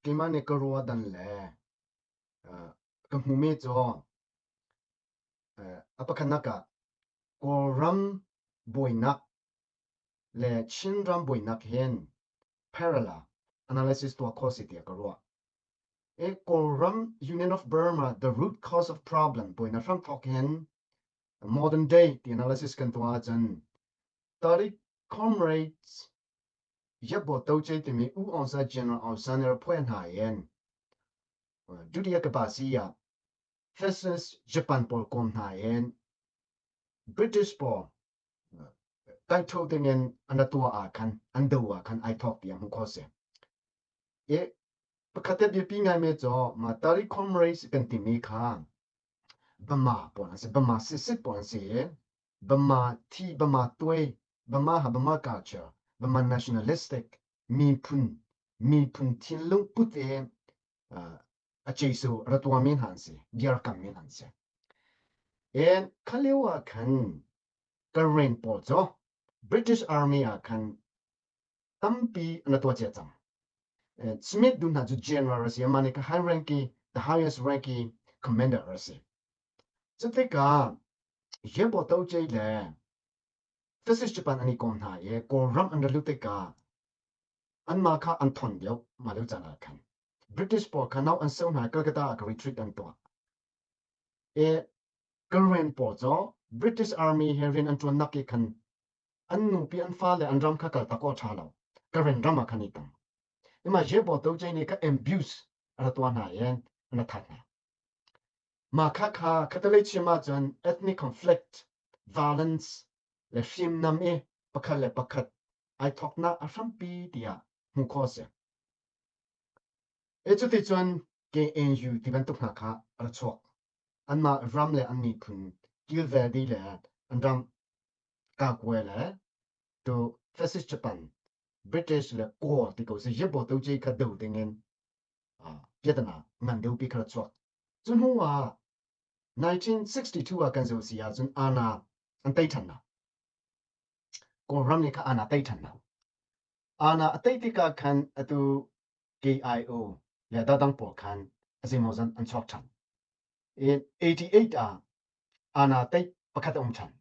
Keimah nih ka ruah dan le ka hmumi cu a pakhatnak ah Kawlram buainak le Chinram buainak hin parallel analysis tuah khawh si tiah ka ruah. Kawlram Union of Burma, the root cause of problem buainak hramthawk hin modern day ti analysis kan tuah ahcun Tariq comrades Yabbo Toche timi U Aung San General Aung San nih phuai hna in Dutiya Kapasi ah Fascist Japan pawl kawm hna in British pawl kaitho dingin an ra tuah ah khan an do ah khan ai thawk tiah hmuh khawh si. I pakhat te biapi ngaimi cu ma Tariq Comrades kan timi kha Bama pawl an si, Bama sisit pawl an si i Bama thi, Bama tuai, Bama ha Bama culture, Bama nationalistic miphun miphun thinlung put i a Jesuh ra tuahmi hna an si, biarkammi hna an si. And kha lio ah khan Karen pawl cu British Army ah khan tampi an tuah cia cang. Smith du hna cu general a si, amah nih ka high ranking, the highest ranking commander a si. Cutikah Yebo Toche le Fascist Japan an i kom hna i Kawlram an ra lut tikah anmah kha an thon deuh mah lio caan ah khan. British pawl kha nau an so hna Calcutta ah ka retreat an tuah. E Karen pawl cu British Army he rian an ṭuannak i khan an nupi an fale an ram kha kaltak awk ṭha lo. Karen ram ah khan i tang. Ima Jebo Toche nih kha ambush a ra tuah hna i an ra that hna. Mah kha kha Catholic chim ahcun ethnic conflict, violence le hriamnam i pakhat le pakhat ai thawknak a hrampi tiah hmuh khawh a si. E cuticun KNU ti bantuk hna kha a ra chuak. Anmah ram le an miphun kilvedi le an ram kakwe le tu Fascist Japan, British le Kawl ti ko si Yebo Toche kha do dingin piatana ngan deuhpi kha ra chuak. Cu hnu ah 1962 ah kan zo si ahcun ana an tei ṭhan na. Kawlram nih kha ana tei ṭhan na. Ana a tei tikah khan atu KIO le dadang pawl khan a zeimawzan an chuak ṭhan. In 88 ah ana tei pakhat a um ṭhan.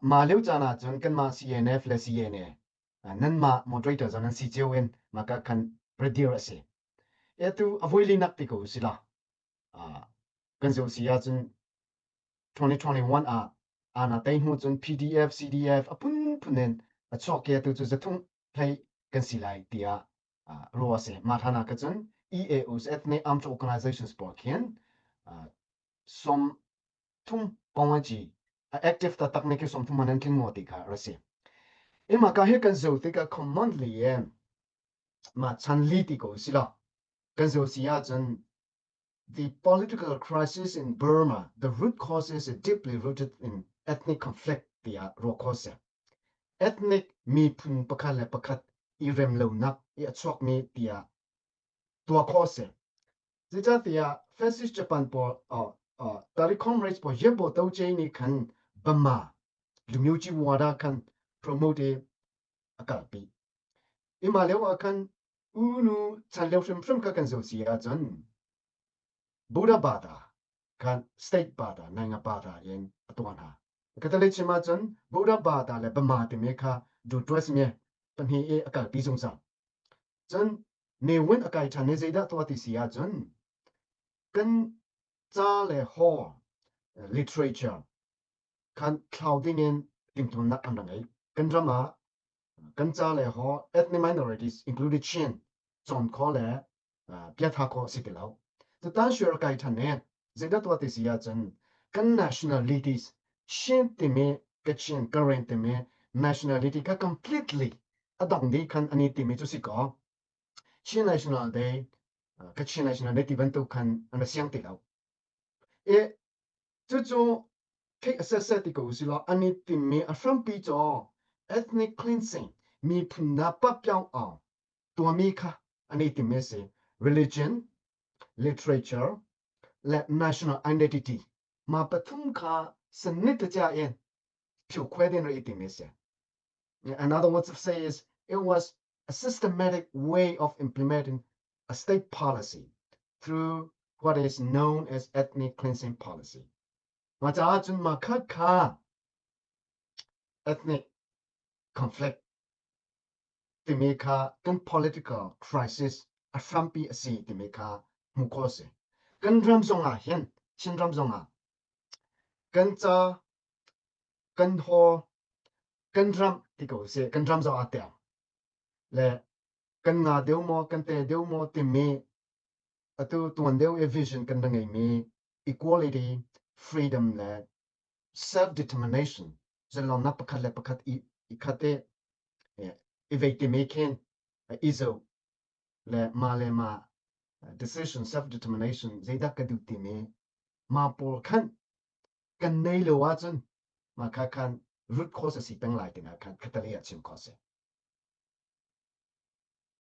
Mah lio caan ah cun kanmah CNF le CNA nanmah moderator zong nan si cio in mah khan redir a si. Atu a voi linak ti ko sila. Kan zo si ahcun 2021 ah ana tei hnu cun PDF, CDF a phunphun in a chuak ke tu cu zathum hlei kan si lai tiah ruah a si. Mah hlan ah ka cun EAOs Ethnic Armed Organizations pawl khin som thum pawngci a active taktak ne khi som thum man an tling maw ti kha ra si. Ima ka hi kan zo tikah commonly ma chan li ti ko si lo. Kan zo si ahcun the political crisis in Burma, the root causes is deeply rooted in ethnic conflict tiah ruah khawh si. Ethnic miphun pakhat le pakhat i rem lonak i a chuakmi tiah tuah khawh si. Zeicahtiah Fascist Japan pawl Tari Comrades pawl Yebo Toche nih khan Burma Lumyuchi Wada khan promote i a kalpi. Ima lio ah khan unu chan lio hrimhrim kha kan zoh si ahcun Buddha Bada khan state Bada Nanga Bada in a tuah hna. Catholic chim ahcun Buddha Bada le Bama timi kha du tuas me pahnih i a kalpi zungzal. Cun Ne Win a kai ṭhan i zeidah tuah ti si ahcun kan ca le haw literature khan thlau dingin timhtuamnak an ra ngei. Kan ram ah kan ca le haw ethnic minorities included Chin cawn khawh le piatha khawh si ti lo. Tutan share kai ṭhan i zeidah tuah ti si ahcun kan nationalities Chin timi Kachin Karen timi nationality kha completely a dang dih khan ani timi cu si kaw Chin National Day Kachin National Day ti bantuk khan an ra siang ti lo. I cucu theih a setsai ti ko usih law an i timmi a hrampi cu ethnic cleansing miphun hna papyang aung tuahmi kha an i timmi a si. Religion, literature le national identity mah pathum kha sanit cia in phiokhuai ding rak i timmi a si. Another word to say is it was a systematic way of implementing a state policy through what is known as ethnic cleansing policy. Mah caah cun mah kha kha ethnic conflict timi kha kan political crisis a hrampi a si timi kha hmuh khawh a si. Kan ram zongah hin Chinram zongah kan ca kan haw kan ram ti ko sih kan ram zong aa tel le kan nga deuh maw kan te deuh maw timi atu tuan deuh i vision kan ra ngeimi equality freedom le self determination zalonnak pakhat le pakhat i i khat i i vei timi khin i zoh le mah le mah decision self determination zeidah ka duh timi mah pawl khan kan nei lo ahcun mah kha khan root cause a si peng lai tingah khan khatali ah chim khawh si.